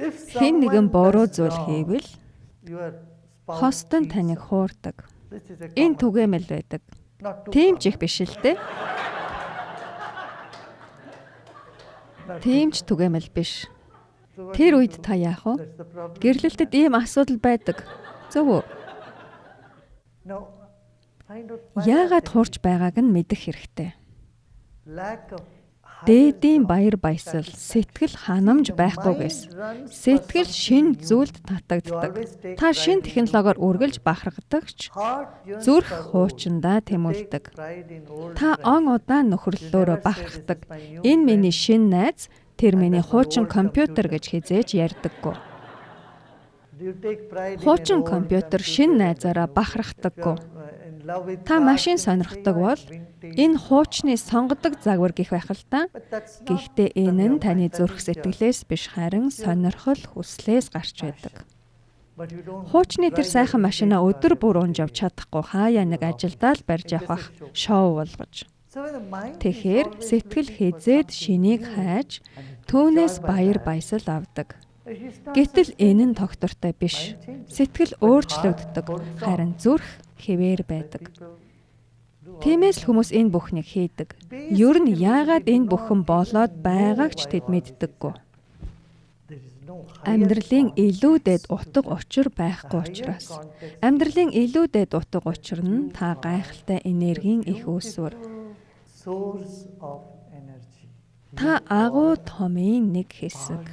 Хэн нэгэн буруу зүйл хийвэл хостон таныг хуурдаг. Энэ түгээмэл байдаг. Тийм ч их биш л дээ. Тийм ч түгээмэл биш. Тэр үед та яах вэ? Гэрлэлтэд ийм асуудал байдаг. Зөв үү? Яагаад хуурч байгааг нь мэдэх хэрэгтэй. Дээдийн баяр баясгал, сэтгэл ханамж байхгүйгээс сэтгэл шинэ зүйлд татагддаг. Та шинэ технологиор үргэлж бахархдаг ч зүрх хуучиндаа тэмүүлдэг. Та он удаан нөхөрлөлөөрөө бахархдаг. Энэ миний шинэ найз, тэр миний хуучин компьютер гэж хэзээ ч ярьдаггүй. Хуучин компьютер шинэ найзаараа бахархдаггүй. Та машин сонирхдог бол энэ хуучны сонгодог загвар гэх байх л та. Гэхдээ энэ нь таны зүрх сэтгэлээс биш харин сонирхол хүслээс гарч байдаг. Хуучны тэр сайхан машинаа өдөр бүр унж явж чадахгүй хаяа нэг ажилдаа л барьж явах шоу болгож. Тэгэхээр сэтгэл хэзээд шинийг хайж түүнээс баяр баясал авдаг. Гэтэл энэ нь тогтвортой биш. Сэтгэл өөрчлөгддөг, харин зүрх хэвээр байдаг. Тиймээс л хүмүүс энэ бүхнийг хийдэг. Ер нь яагаад энэ бүхэн болоод байгааг ч тэд мэддэггүй. Амьдралын илүү дээд утга учир байхгүй учраас. Амьдралын илүү дээд утга учир нь та гайхалтай энергийн их үүсвэр. Та агуу томын нэг хэсэг.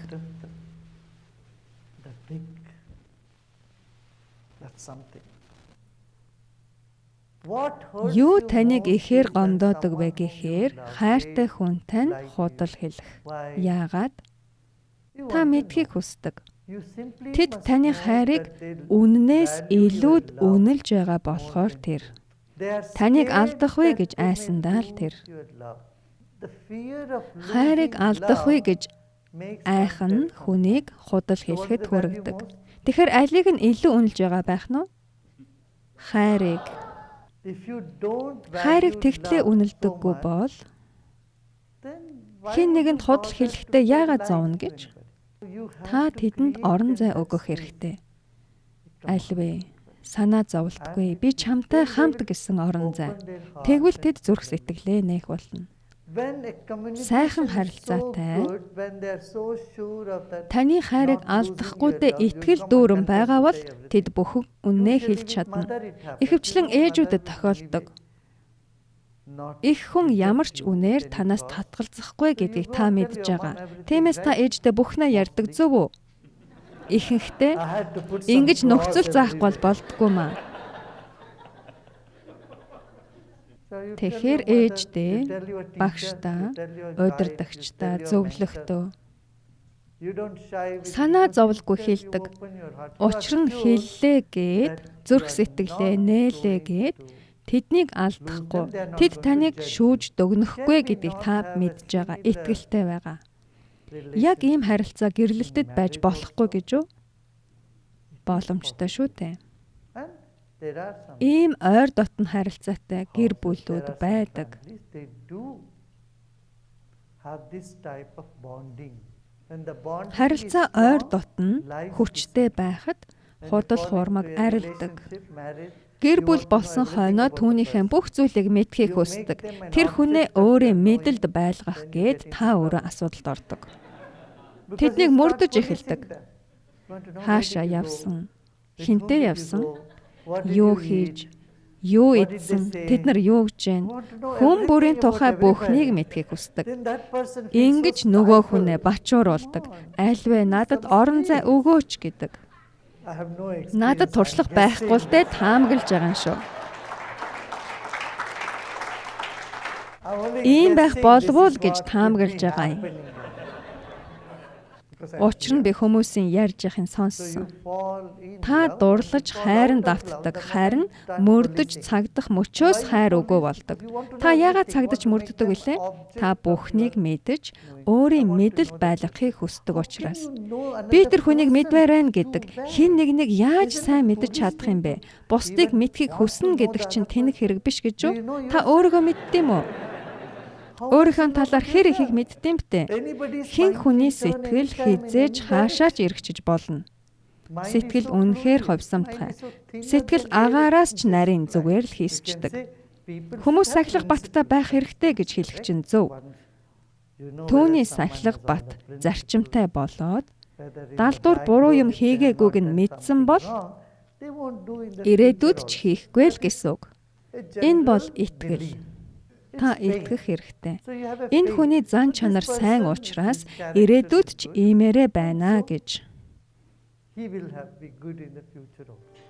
Юу таныг ихээр гомдоодог вэ гэхээр хайртай хүн тань худал хэлэх. Яагаад? Та мэдхийг хүсдэг. Тэд таны хайрыг үннээс илүүд үнэлж байгаа болохоор тэр. Таныг алдах вэ гэж айсандаа л тэр. Хайрыг алдах вэ гэж айх нь хүнийг худал хэлэхэд хүргэдэг. Тэгэхээр алийг нь илүү үнэлж байгаа байх нь уу? Хайрыг. Хайрыг тэгтлээ үнэлдэггүй бол хэн нэгэнд худал хэлэхдээ яагаад зовно гэж? Та тэдэнд орон зай өгөх хэрэгтэй. Аль вэ? Санаа зовлтгүй. Би чамтай хамт гэсэн орон зай. Тэгвэл тэд зүрх сэтгэлээ нээх болно. Сайхан харилцаатай таны хайрыг алдахгүйдээ итгэл дүүрэн байгаа бол тэд бүхэн үннээ хэлж чадна. Ихэвчлэн ээжүүдэд тохиолддог. Их хүн ямар ч үнээр танаас татгалзахгүй гэдгийг та мэдж байгаа. Тиймээс та ээждээ бүхнээ ярьдаг зөв үү? Ихэнхдээ ингэж нөхцөл заахгүй бол болдгоо маа. Тэгэхээр ээждээ, багшдаа, удирдагчдаа, зөвлөгтөө санаа зовлгүй хэлдэг. Учир нь хэллээ гээд зүрх сэтгэлээ нээлээ гээд тэднийг алдахгүй. Тэд таныг шүүж дөгнөхгүй гэдгийг та мэдж байгаа, итгэлтэй байгаа. Яг ийм харилцаа гэрлэлтэд байж болохгүй гэж үү? Боломжтой шүү дээ. Ийм ойр дотн харилцаатай гэр бүлүүд байдаг. Харилцаа ойр дотн хүчтэй байхад худал хуурмаг арилдаг. Гэр бүл болсон хойноо түүнийхээ бүх зүйлийг мэдхийг хүсдэг. Тэр хүнээ өөрийн мэдэлд байлгах гээд та өөрөө асуудалд ордог. Тэднийг мөрдөж эхэлдэг. Хаашаа явсан? Хэнтэй явсан? Юу хийж, юу идсэн, тэд нар юу гэж байна? Хүн бүрийн тухай бүхнийг мэдхийг хүсдэг. Ингэж нөгөө хүнээ бачууруулдаг. Альвэ надад орон зай өгөөч гэдэг. Надад туршлага байхгүй л дээ таамаглаж байгаа юм шүү. Ийм байх болов уу гэж таамаглаж байгаа юм. Учир нь би хүмүүсийн ярьж байхыг сонссон. Та дурлаж хайран давтдаг, харин мөрдөж цагдах мөчөөс хайр өгөө болдог. Та яагаад цагдаж мөрддөг вүлээ? Та бүхнийг мэдэж, өөрийн мэдэлд байлгахыг хүсдэг учраас. Би тэр хүнийг мэдмээр байна гэдэг хэн нэг нэг яаж сайн мэдэж чадах юм бэ? Бусдыг мэдхийг хүснэ гэдэг чинь тэнэг хэрэг биш гэж юу? Та өөрийгөө мэддэг юм уу? Өөрийнхөө талаар хэр ихийг мэддэм бтэ? Хэн хүний сэтгэл хэзээ ч хаашаа ч эргэчиж болно. Сэтгэл үнэхээр ховсомтгой. Сэтгэл агаараас ч нарийн зүгээр л хийсчдэг. Хүмүүс сахилга баттай байх хэрэгтэй гэж хэлэх чинь зөв. Түүний сахилга бат зарчимтай болоод далдуур буруу юм хийгээгүйг нь мэдсэн бол ирээдүйд ч хийхгүй л гэсэн үг. Энэ бол итгэл. Та итгэх хэрэгтэй. Энэ хүний зан чанар сайн учраас ирээдүйд ч иймээрээ байна гэж. He will have be good in the future also.